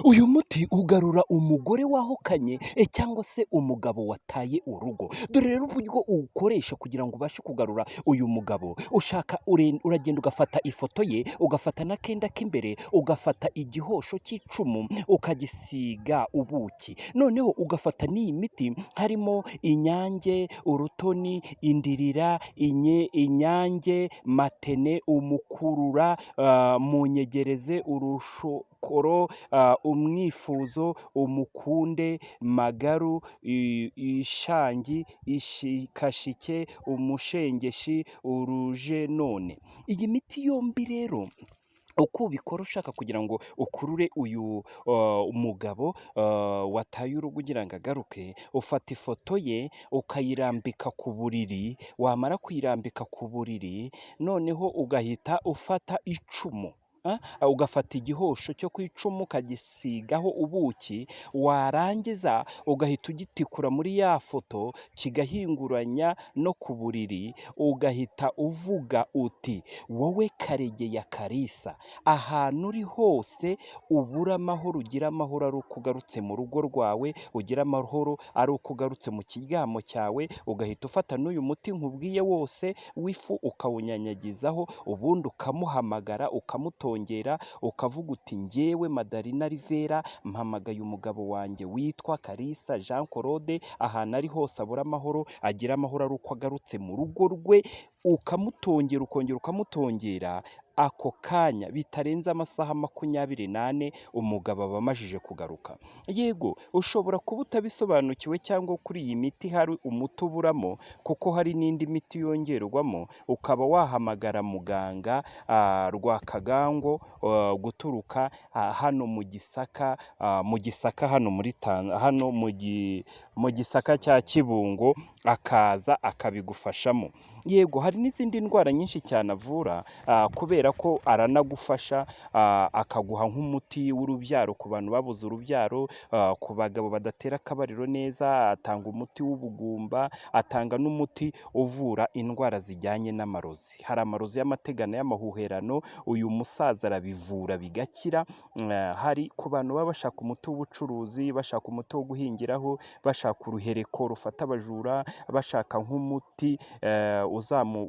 Uyu muti ugarura umugore wahukanye cyangwa se umugabo wataye urugo. Dore rero uburyo uwukoresha kugira ngo ubashe kugarura uyu mugabo. Ushaka uragenda ugafata ifoto ye, ugafata n'akenda k'imbere, ugafata igihosho cy'icumu ukagisiga ubuki, noneho ugafata n'iyi miti harimo inyange, urutoni, indirira, inyange, matene, umukurura, munyegereze, urushokoro, umwifuzo, umukunde, magaru, ishangi, ishikashike, umushengeshi, urujenone. Iyi miti yombi rero uko ubikora ushaka kugira ngo ukurure uyu mugabo wataye urugo ugira ngo agaruke, ufata ifoto ye ukayirambika ku buriri, wamara kuyirambika ku buriri noneho ugahita ufata icumu, ugafata igihosho cyo ku icumu ukagisigaho ubuki, warangiza ugahita ugitikura muri ya foto kigahinguranya no ku buriri, ugahita uvuga uti: "Wowe Karegeya Kalisa, ahantu uri hose ubure amahoro, ugire amahoro ari uko ugarutse mu rugo rwawe, ugire amahoro ari uko ugarutse mu kiryamo cyawe." Ugahita ufata n'uyu muti nkubwiye wose w'ifu ukawunyanyagizaho, ubundi ukamuhamagara, ukamutongera, ukavuga uti: "Njyewe Madarina Rivera mpamagaye umugabo wanjye witwa Kalisa Jean Claude, ahantu ari hose abura amahoro, agira amahoro ari uko agarutse mu rugo rwe." Ukamutongera, ukongera ukamutongera, ako kanya bitarenze amasaha 24 umugabo aba amajije kugaruka. Yego, ushobora kuba utabisobanukiwe cyangwa kuri iyi miti hari umuti uburamo, kuko hari n'indi miti yongerwamo, ukaba wahamagara muganga Rwakagango guturuka hano mu Gisaka, mu Gisaka hano muri hano mu Gisaka cya Kibungo, akaza akabigufashamo. Yego, hari n'izindi ndwara nyinshi cyane avura, kubera ko aranagufasha, akaguha nk'umuti w'urubyaro ku bantu babuze urubyaro, ku bagabo badatera akabariro neza, atanga umuti w'ubugumba, atanga n'umuti uvura indwara zijyanye n'amarozi. Hari amarozi y'amategano, y'amahuherano, uyu musaza arabivura bigakira. Hari ku bantu baba bashaka umuti w'ubucuruzi, bashaka umuti wo guhingiraho, bashaka uruhereko rufata abajura, bashaka nk'umuti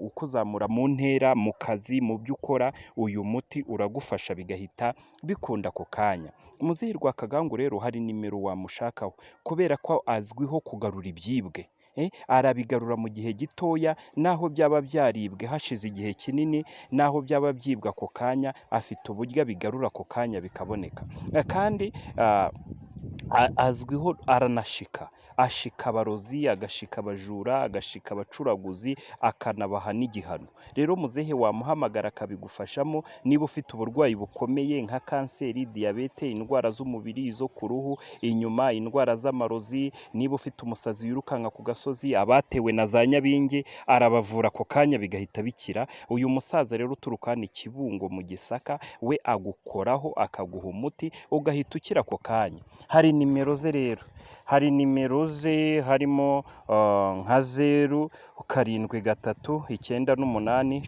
ukuzamura mu ntera, mu kazi, mu byo ukora, uyu muti uragufasha bigahita bikunda ako kanya. Muzehe Rwakagangu rero hari nimero wamushakaho, kubera ko azwiho kugarura ibyibwe. Arabigarura mu gihe gitoya, naho byaba byaribwe hashize igihe kinini, naho byaba byibwe ako kanya, afite uburyo abigarura ako kanya bikaboneka. Kandi azwiho aranashika, ashika abarozi, agashika abajura, agashika abacuraguzi, akanabaha n'igihano. Rero muzehe wamuhamagara akabigufashamo, niba ufite uburwayi bukomeye nka kanseri, diyabete, indwara z'umubiri, izo ku ruhu, inyuma, indwara z'amarozi, niba ufite umusazi wirukanka ku gasozi, abatewe na za nyabingi, arabavura ako kanya bigahita bikira. Uyu musaza rero uturuka hano i Kibungo mu Gisaka, we agukoraho akaguha umuti ugahita ukira ako kanya. Hari nimero ze rero, hari nimero ze harimo nka 0 7 3 98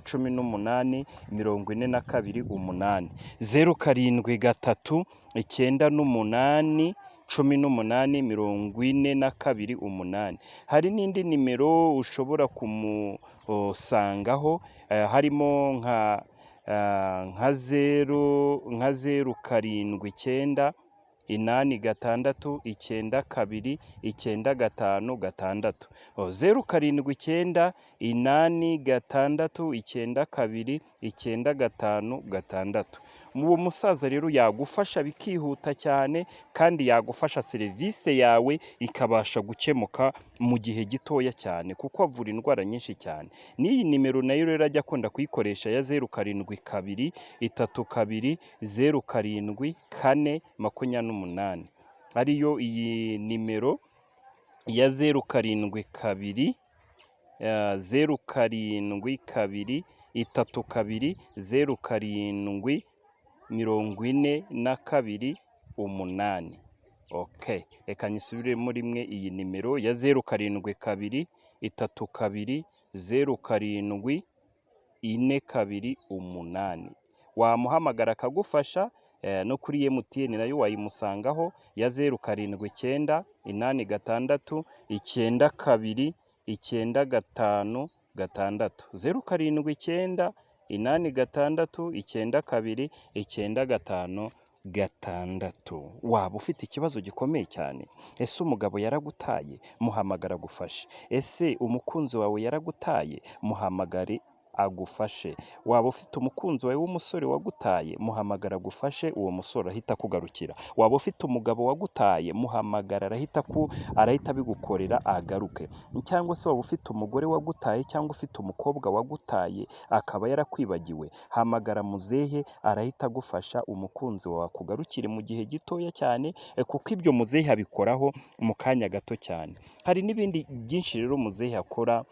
18 42 8, 0 7 3 98 18 42 8. Hari n'indi nimero ushobora kumusangaho, harimo nka 0 7 9 8 6 9 2 9 5 6, 0 7 9 8 6 9 2 9 5 6. Uwo musaza rero yagufasha bikihuta cyane, kandi yagufasha serivisi yawe ikabasha gukemuka mu gihe gitoya cyane, kuko avura indwara nyinshi cyane. N'iyi nimero nayo rero ajya akunda kuyikoresha ya 0 7 2 3 2 0 7 4 28, ariyo iyi nimero ya 0 7 2, 0 7 2 3 2 0 7 42 8. Okay, reka nyisubiremo rimwe iyi nimero ya 0 7 2 3 2 0 7 4 2 8. Wamuhamagara akagufasha. no kuri MTN nayo wayimusangaho ya 079 86 92 95 6, 079 86 92 95 6. Waba ufite ikibazo gikomeye cyane? Ese umugabo yaragutaye? Muhamagara agufashe. Ese umukunzi wawe yaragutaye? Muhamagare agufashe. Waba ufite umukunzi wawe w'umusore wagutaye? Muhamagara agufashe, uwo musore arahita akugarukira. Waba ufite umugabo wagutaye? Muhamagara arahita abigukorera agaruke. Cyangwa se waba ufite umugore wagutaye cyangwa ufite umukobwa wagutaye akaba yarakwibagiwe? Hamagara muzehe arahita agufasha, umukunzi wawe akugarukire mu gihe gitoya cyane, kuko ibyo muzehe abikoraho mu kanya gato cyane. Hari n'ibindi byinshi rero muzehe akora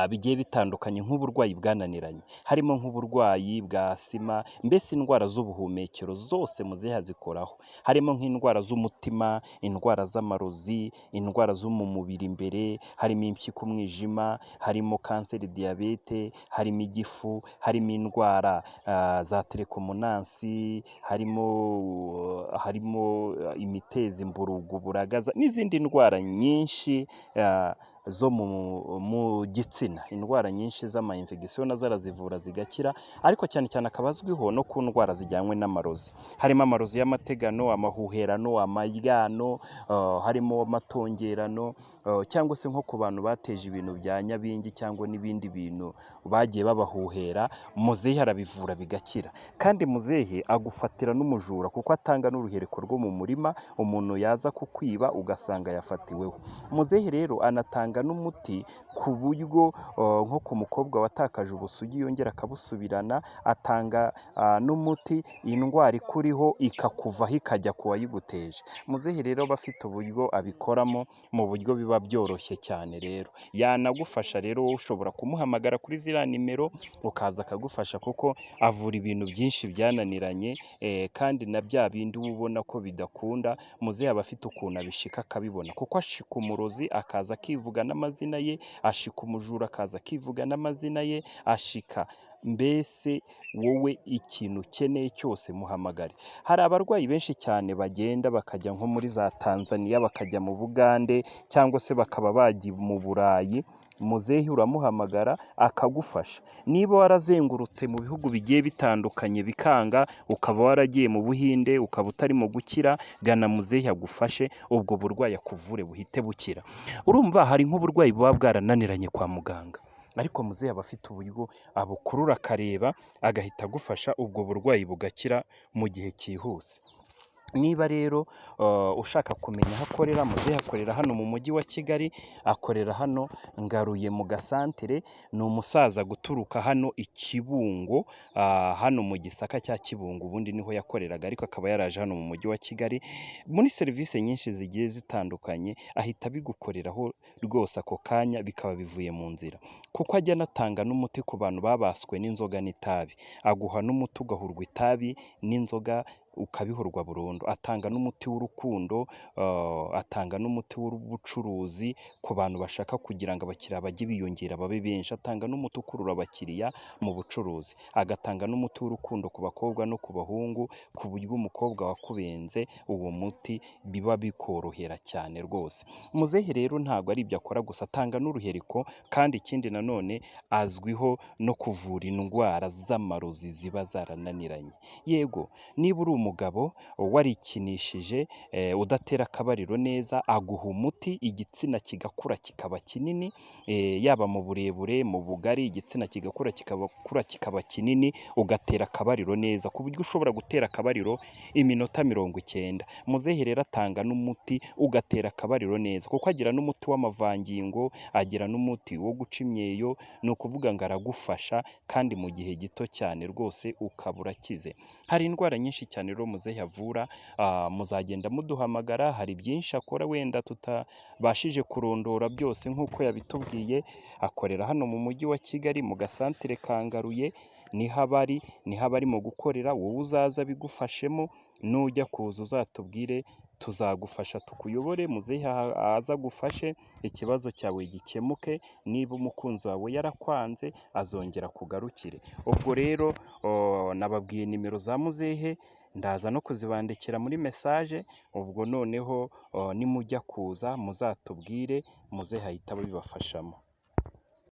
bigiye bitandukanye nk'uburwayi bwananiranye, harimo nk'uburwayi bwa asima, mbese indwara z'ubuhumekero zose muzehe azikoraho, harimo nk'indwara z'umutima, indwara z'amarozi, indwara zo mu mubiri imbere, harimo impyiko, umwijima, harimo kanseri, diyabete, harimo igifu, harimo indwara za telekomunansi, harimo imitezi, mburugu, buragaza n'izindi ndwara nyinshi zo mu gitsina, indwara nyinshi z'ama infection nazo arazivura zigakira, ariko cyane cyane akaba azwiho no ku ndwara zijyanywe n'amarozi, harimo amarozi y'amategano, amahuherano, amaryano, harimo amatongerano, cyangwa se nko ku bantu bateje ibintu bya nyabingi cyangwa n'ibindi bintu bagiye babahuhera, muzehe arabivura bigakira. Kandi muzehe agufatira n'umujura kuko atanga n'uruhereko rwo mu murima, umuntu yaza kukwiba ugasanga yafatiweho. Muzehe rero anatanga n'umuti ku buryo nko ku mukobwa watakaje ubusugi yongera akabusubirana, atanga n'umuti indwara ikuriho ikakuvaho ikajya ku wayiguteje. Muzehe rero aba afite uburyo abikoramo mu buryo biba byoroshye cyane rero. Yanagufasha rero, wowe ushobora kumuhamagara kuri ziriya nimero ukaza akagufasha kuko avura ibintu byinshi byananiranye, kandi na bya bindi uba ubona ko bidakunda, muzehe aba afite ukuntu abishika akabibona, kuko ashika umurozi akaza akivuga n'amazina ye, ashika umujura akaza akivuga n'amazina ye, ashika mbese wowe ikintu ukeneye cyose muhamagare. Hari abarwayi benshi cyane bagenda bakajya nko muri za Tanzania, bakajya mu Bugande cyangwa se bakaba bajya mu Burayi, muzehe uramuhamagara akagufasha. Niba warazengurutse mu bihugu bigiye bitandukanye bikanga, ukaba waragiye mu Buhinde ukaba utarimo gukira, gana muzehe agufashe ubwo burwayi akuvure buhite bukira. Urumva hari nk'uburwayi buba bwarananiranye kwa muganga, ariko muzehe aba afite uburyo abukurura akareba agahita agufasha ubwo burwayi bugakira mu gihe cyihuse. Niba rero ushaka kumenya aho akorera, muzehe akorera hano mu mujyi wa Kigali, akorera hano Ngaruye mu gasantere, ni umusaza guturuka hano i Kibungo, hano mu Gisaka cya Kibungo ubundi niho yakoreraga, ariko akaba yaraje hano mu mujyi wa Kigali, muri serivisi nyinshi zigiye zitandukanye ahita abigukoreraho rwose ako kanya bikaba bivuye mu nzira, kuko ajya anatanga n'umuti ku bantu babaswe n'inzoga n'itabi, aguha n'umuti ugahurwa itabi n'inzoga ukabihorwa burundu, atanga n'umuti w'urukundo, atanga n'umuti w'ubucuruzi ku bantu bashaka kugira ngo abakiriya bajye biyongera babe benshi, atanga n'umuti ukurura abakiriya mu bucuruzi, agatanga n'umuti w'urukundo ku bakobwa no ku bahungu, ku buryo umukobwa wakubenze uwo muti biba bikorohera cyane rwose. Muzehe rero ntabwo ari ibyo akora gusa, atanga n'uruhereko, kandi ikindi nanone azwiho no kuvura indwara z'amarozi ziba zarananiranye. Yego, niba uri umugabo warikinishije udatera akabariro neza, aguha umuti igitsina kigakura kikaba kinini, yaba mu burebure, mu bugari, igitsina kigakura kikaba kikaba kinini, ugatera akabariro neza ku buryo ushobora gutera akabariro iminota 90. Muzehe rero atanga n'umuti ugatera akabariro neza, kuko agira n'umuti w'amavangingo, agira n'umuti wo guca imyeyo, ni ukuvuga ngo aragufasha kandi mu gihe gito cyane rwose ukaba urakize. Hari indwara nyinshi cyane rero muzehe avura, muzagenda muduhamagara, hari byinshi akora wenda tutabashije kurondora byose nk'uko yabitubwiye, akorera hano mu mujyi wa Kigali mu gasantere ka Ngaruye, niho aba ari, niho aba arimo gukorera, wowe uzaza abigufashemo, nujya kuza uzatubwire tuzagufasha tukuyobore, muzehe aze agufashe ikibazo cyawe gikemuke, niba umukunzi wawe yarakwanze azongera akugarukire. Ubwo rero nababwiye nimero za muzehe, Ndaza no kuzibandikira muri message, ubwo noneho nimujya kuza muzatubwire, muze hahita babibafashamo.